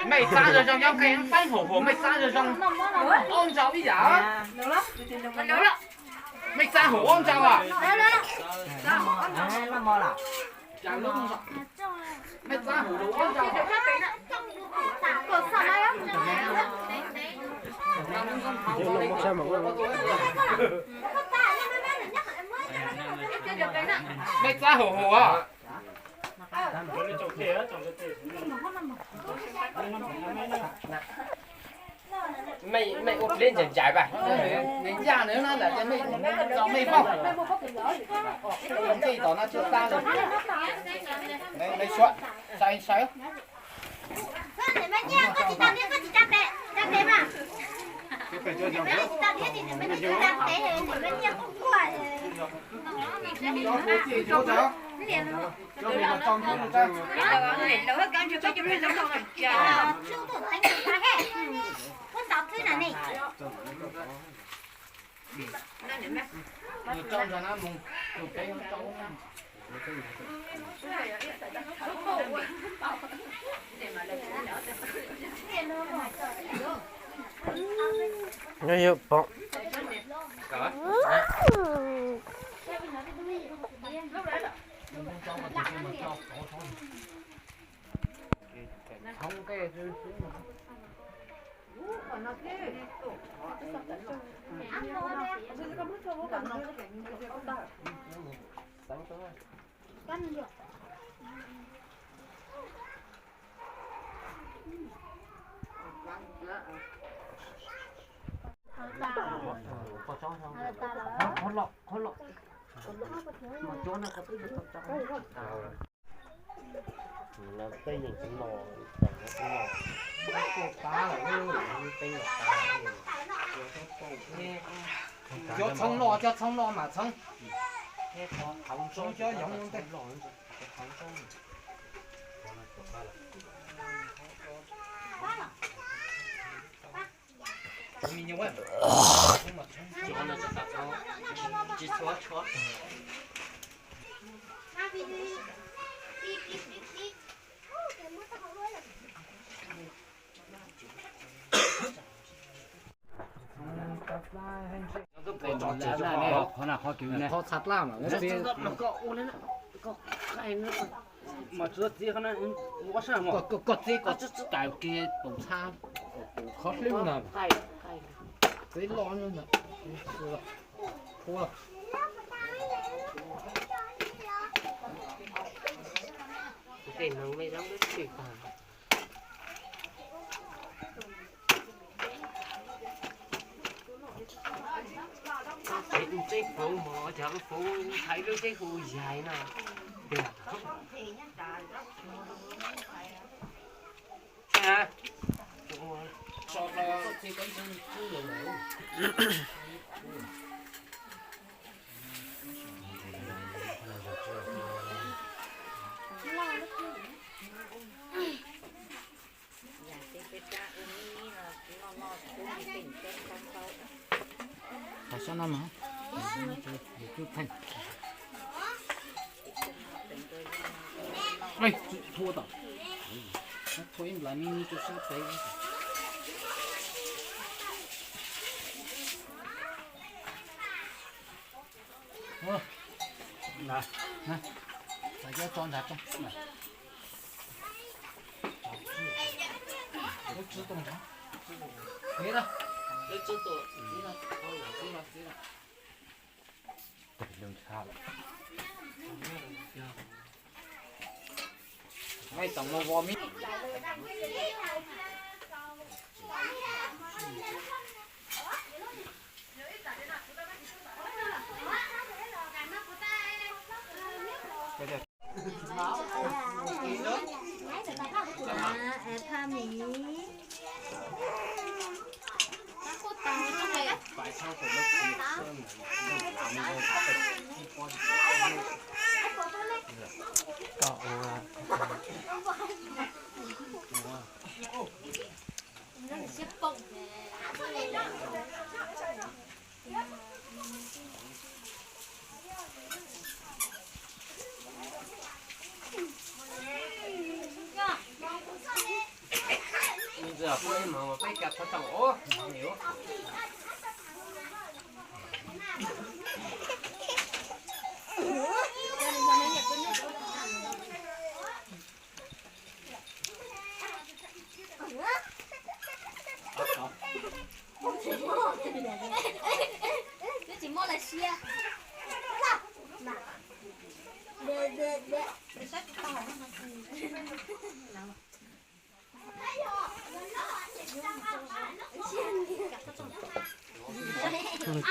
Mej txab zoo zoo, yog qee faib haum haum, mej txab zoo zoo. Ob ntsau ib yam. Mej txab haum ob ntsau a. Mej txab haum ob ntsau. Mej txab haum haum a. Mej ua pliab ncaim ncaim vas, nws yaj nws na, lam tias mej txo mej pauj. Mej tom no tsis txaj li. Mej suav, sai sai. Nyob yog pom. Cov txhoov loj, cov txhoov loj mas txhoov. Txhoov cov yoov ntej. Qhov txha dlaj mas muab txiav, koj txiav koj kawg poom txha, qhov hlwb na, txiav loj, qhuav. Tsev hu tseeb fauv mos, cov hu fauv hais lub tseeb hu yaig no. Tau sab no mas, yus cub theej. Thua tom, thua ib nplas me me rau sab pem. Tso nrad. Lub tswb tuaj nrad. Lub tswb tuaj. Mej txawm mus vov mib. Twb tsis muaj lawv siab.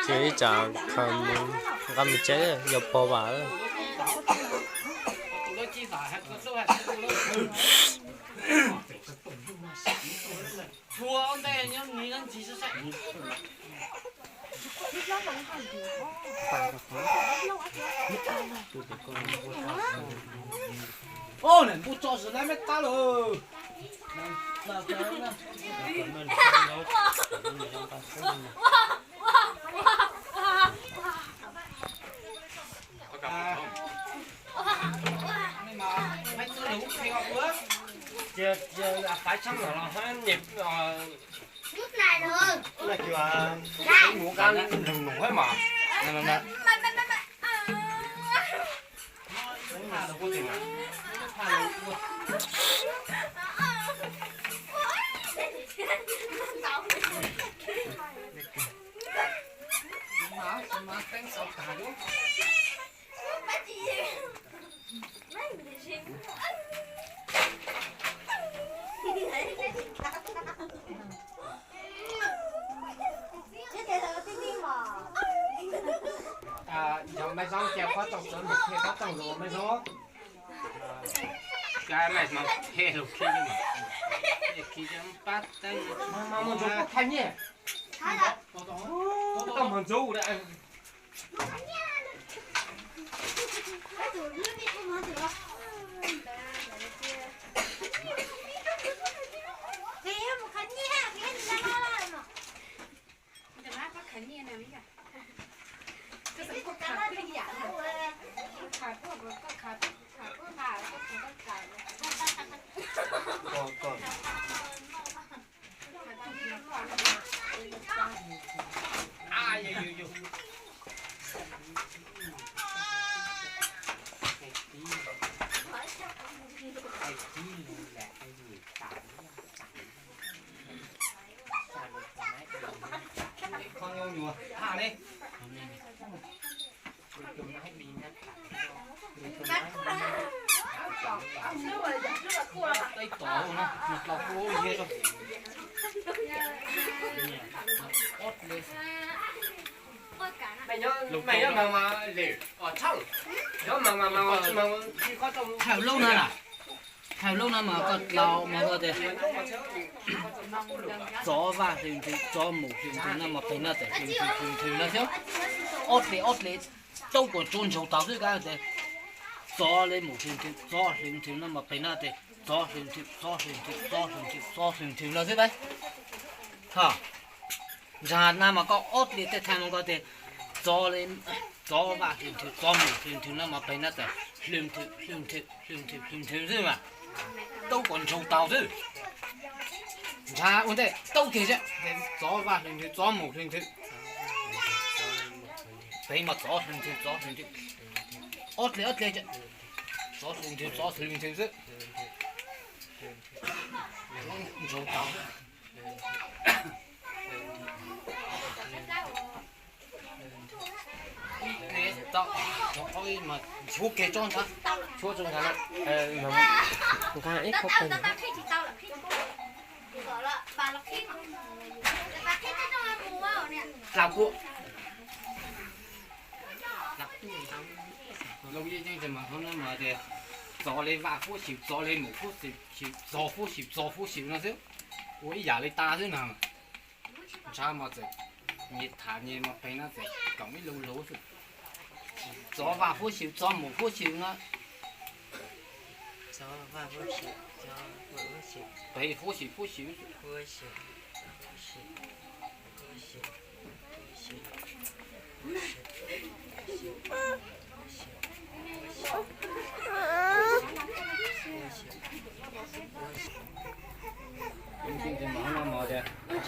Ces ib tsam nqa mus tsev, yog pog vam. Mus kab nrog nus hab mas. Cov maiv zoo ces pab tau sawv mus qhia pab tau lus maiv zoo. Maiv zoo qhia lus khi, khi pab tau, mus ntsuag kuj thaj nyiaj. Tau mas ntsuag. Thaum lub no na, thaum lub no mas koj dlaus mas koj tias txov vaj hlwv nthwv, txov mus hlwv nthwv no mas pem no tes hlwv nthwv hlwv nthwv no xwb. Ob dle ob dle, tau kom tsuav ntsaug tau xwb kab tes txov le mus hlwv nthwv, txov hlwv nthwv no mas pem no tes txov hlwv nthwv, txov hlwv nthwv, txov hlwv nthwv, txov hlwv nthwv no xwb tes. Ho ntshai na mas koj ob dle tej thaum no koj tias txov le, txov vaj hlwv nthwv, txov mus hlwv nthwv no mas pem no tes hlwv nthwv, hlwv nthwv, hlwv nthwv, hlwv nthwv xwb mas tau kom ntsaug tau xwb. Ntshai ua ntej tau kiag xwb, txov vaj hlwv nthwv, txov mus hlwv nthwv, pem mas txov hlwv nthwv, txov hlwv nthwv, ob dle ob dle, txov hlwv nthwv, txov hlwv nthwv xwb. Ntsaug tau. Ib dle tau, tau qhov ib mas tshuab kiag tsob ntawd, tshuab tsob ntawd lawm. Nqa ib qho pem. Dlaus kuj. Lub yeej yeej mas hov no mas tias txov le vaj huab xim, txov le mus huab xim, txov huab xim, txov huab xim no xwb. Ua ib yam li tas xwb na. Ntshav mas txawm nyias tham nyias mas pem no txawm koom ib lu lus xwb. Txov vaj huab xim, txov mus huab xim no. Pem huab xim, huab xim.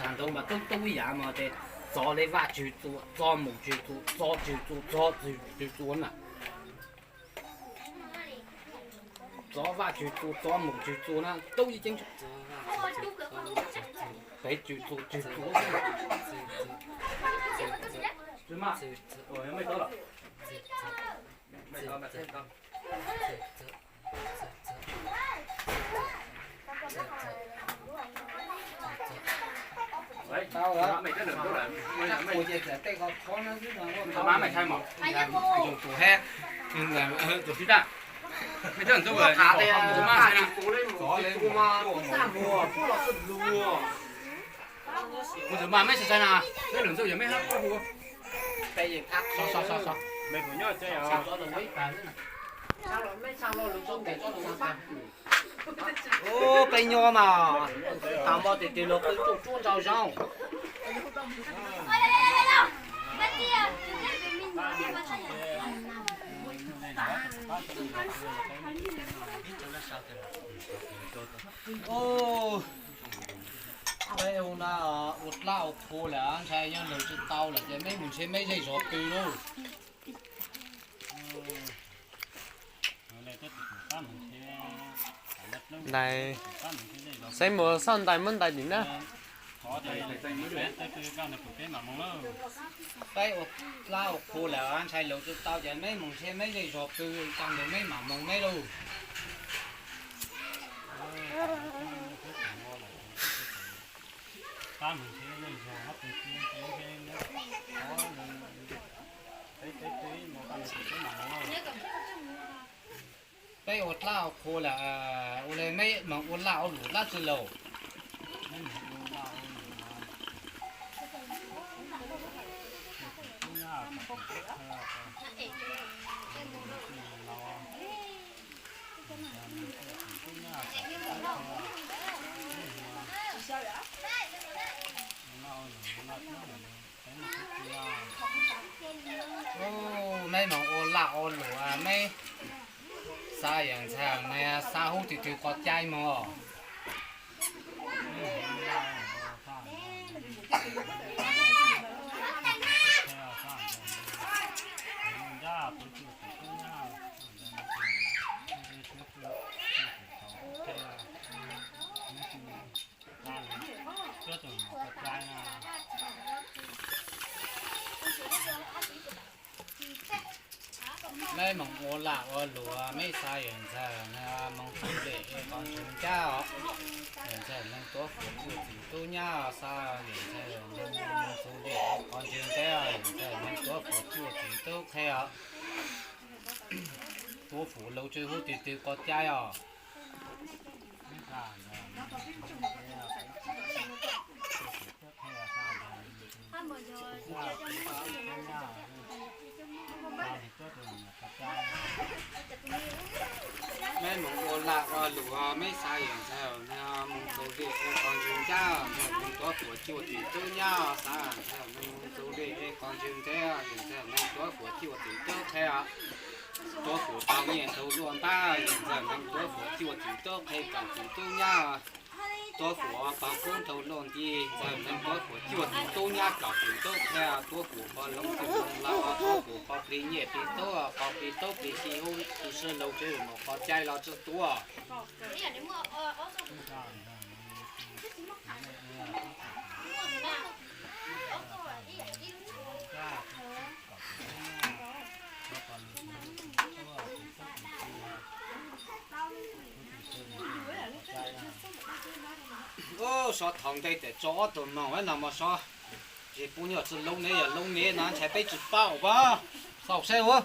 Ntawd mas tub tub ib yam mas ces txov li Vaj Tswv Txua, txov Moos Tswv Txua, txov Tswv Txua, txov Tswv Txua na. Txov Vaj Tswv Txua, txov Moos Tswv Txua na, tub ib ceeb. Peb Tswv Txua, Tswv Txua. Tau lawm. Ua ces txawm tej qhov qhov no xwb no. Tus mab mej thaij mos. Tus hab. Tus sib tag. Mej twb ntxuj tus mab thaij na. Kuv tus mab mej tsis thaij na. Mej lwm ntxuj yog mej hab kuj hu. Ub, peb nyob mas, tas mo tes tes los peb tsuj tsuab ntsau zoo. Ub, peb ua dlab ua qhua lawm ntshai yog lwm tsis tau lawm ces meb mus ntshe meb zej zos pw lauj. Ntais, saib mus xauj ntais muab ntais tim na. Peb ua dlab ua qhua lawm ntshai lwm tsis tau ces meb mus ntshe meb zej zos pw, tag nrho meb mam mus meb lauj. Peb ua dlab ua qhua lawm, ua li meb moog ua laj ua lum dlaab tsi lauj? Ub, meb moog ua laj ua lum, meb xav yawm ntxhais na, xav huv twg twg quas cai mog. Meb moog ua laj ua lum, meb xav yawm ntxhais na, moog txug lem es qhov ntswg ncaj os. Yawm ntxhais neeg tuav fuam cuaj txwm tub nyab, xav yawm ntxhais neeg moog txug lem es qhov ntswg ncaj, yawm ntxhais neeg tuav fuam cuaj txwm tub qhe os. Tuav fuam lug tsi huv twg twg quas cai os. Meb moog ua laj ua lum, meb xav yawm ntxhais na, moog txug lem es qhov ntswg ncaj, yawm ntxhais neeg tuav fuam cuaj txwm tub nyab, xav yawm ntxhais neeg moog txug lem es qhov ntswg ncaj, yawm ntxhais neeg tuav fuam cuaj txwm tub qhe os. Tuav fuam tau nyiaj ntau luaj ntab, yawm ntxhais neeg tuav fuam cuaj txwm tub qhe kaum txwm tub nyab. Tuav fuam tau koob ntau luaj nti, ntxhais neeg tuav fuam cuaj txwm tub nyab kaum txwm tub qhe. Tuav fuam qhov loov txwm loov laus, tuav fuam qhov plig nyiaj plig tub, qhov plig tub plig si huv plig sib laug tsi mus quas cai los tsi tuav. Ub, sov thaum ntej tes tso ob tug noog no mog sov. Tsis pub nyuaj tsi loob neb, yog loob neb no ntshai peb tsis paub pab. Xaus seb ua.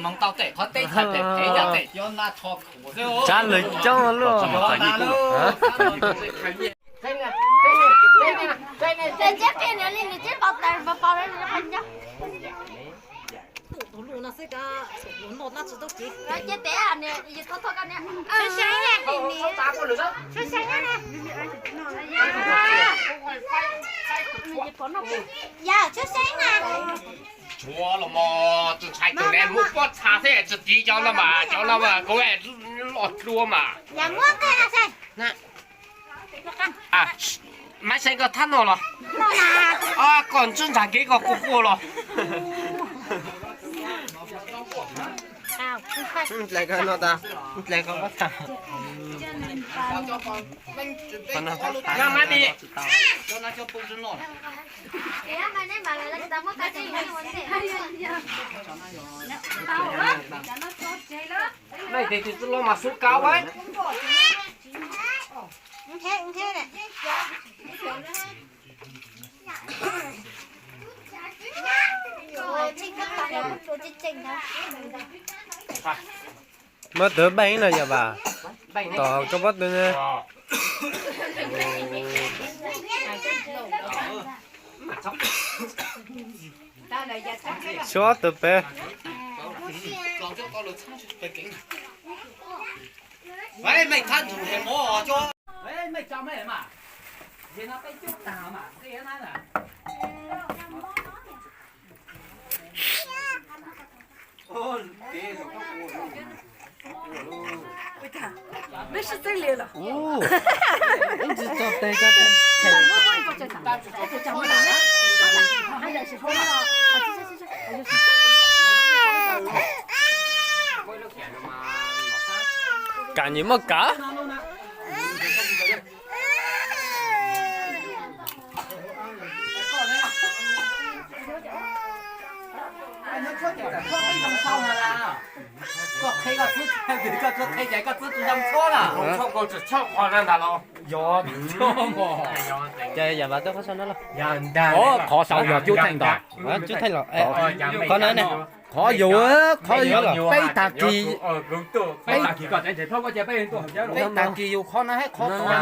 Moog tau tes qhov teb txhais tes phev yog tes cov nab tsho khuam xwb. Tsab lawv coob luaj. Yog tshwj xeeb na. Tshuav los mas tsis ntshai tus ne muab pob txha thiab tsis tiv cov no mas cov no mas kuv los dua mas. Maiv Xeeb koj thab no los? Koj ntswb ntsag kev koj quaj quaj los? Nai tes tus tsis los mas xub kav ua. Muab twv beej no yog vas, tom koj muab twv ne. Xyov twv pem. Kam nyias muaj kam. Ces yam vas tuaj qhov sau no los? Qhov sau yog cub theej ntag. Cub theej los? Qhov no ne, qhov yus, qhov yus peb tag kis, peb tag kis yus qhov no hab qhov tod.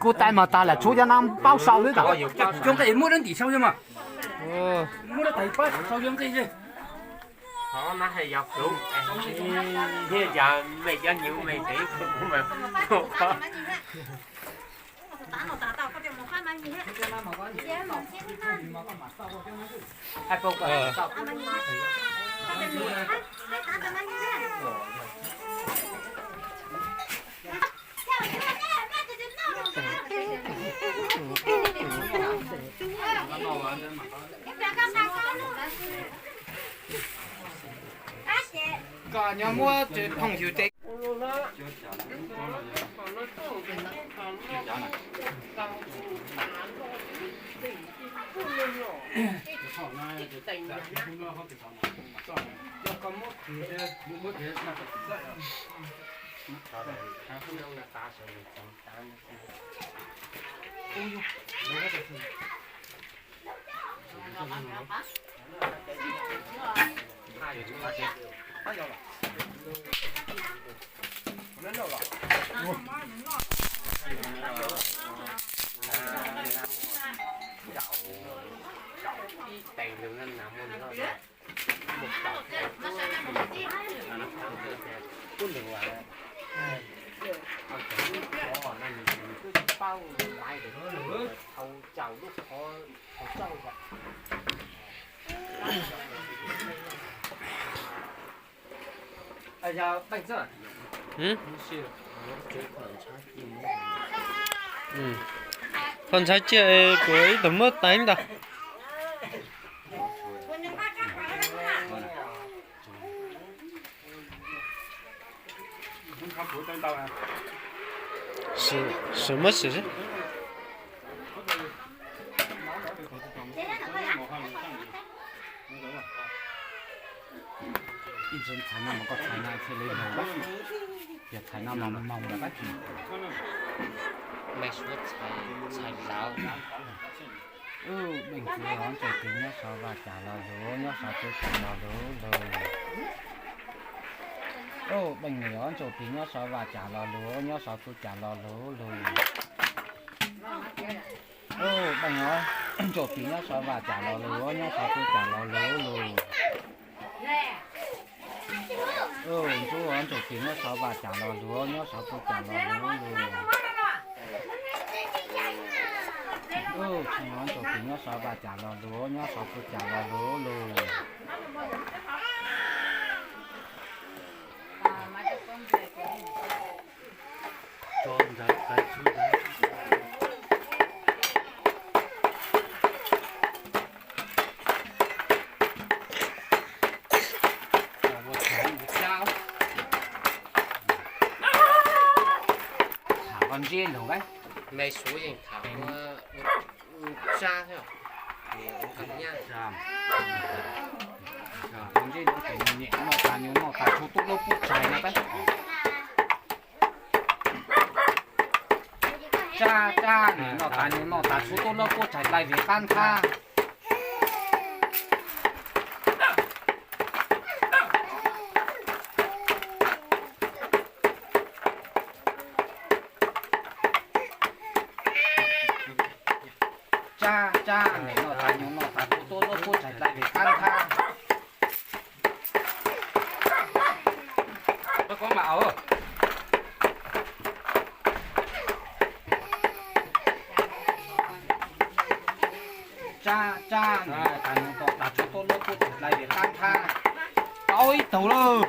Kuv tais mas tas lam tshuav cov no paub sau xwb tas. Cov nqi muab dab ntim sau mas, muab dab tais pab sau cov nqi. Koj nyob muab phooj ywg tej. Qhov ntshai ciaj kuv ib tug muab teev ntag. Sim muab sim. Ib txhais no mas koj txhais no thiaj li moog, yog txhais no mas moog lawm dab tsi. Mej suav txhais laus. Beej txiv ob ntsuj plig nyob saum vaj cas los lug, nyob saum txuj cas los lug lug. Beej nus ob ntsuj plig nyob saum vaj cas los lug, nyob saum txuj cas los lug lug. Beej ob ntsuj plig nyob saum vaj cas los lug, nyob saum txuj cas los lug lug. Ntsuj ob ntsuj plig nyob saum vaj cas los lug, nyob saum txuj cas los lug lug. Tsis nyob rau tim nyob saum vaj cas los luv, nyob saum kuv cas los luv lug. Tham ua ntsej lug, me suav yeej tham ua tsab thiab. Ua ntsej lug ces nws niam noj tas nyuag noj tas tshuav tuaj lub pub tsaig no peb. Tsab, tsab, nws noj tas nyuag noj tas tshuav tuaj lub pub tsaig dai vim qab nthab. Tsab, tsab, nws noj tas nyuag noj tas tshuav tuaj lub pub tsaig dai vim qab nthab. Tsab, tsab, nws noj tas nyuag noj tas tshuav tuaj lub pub tsaig dai vim qab nthab. Tau ib tug lawm.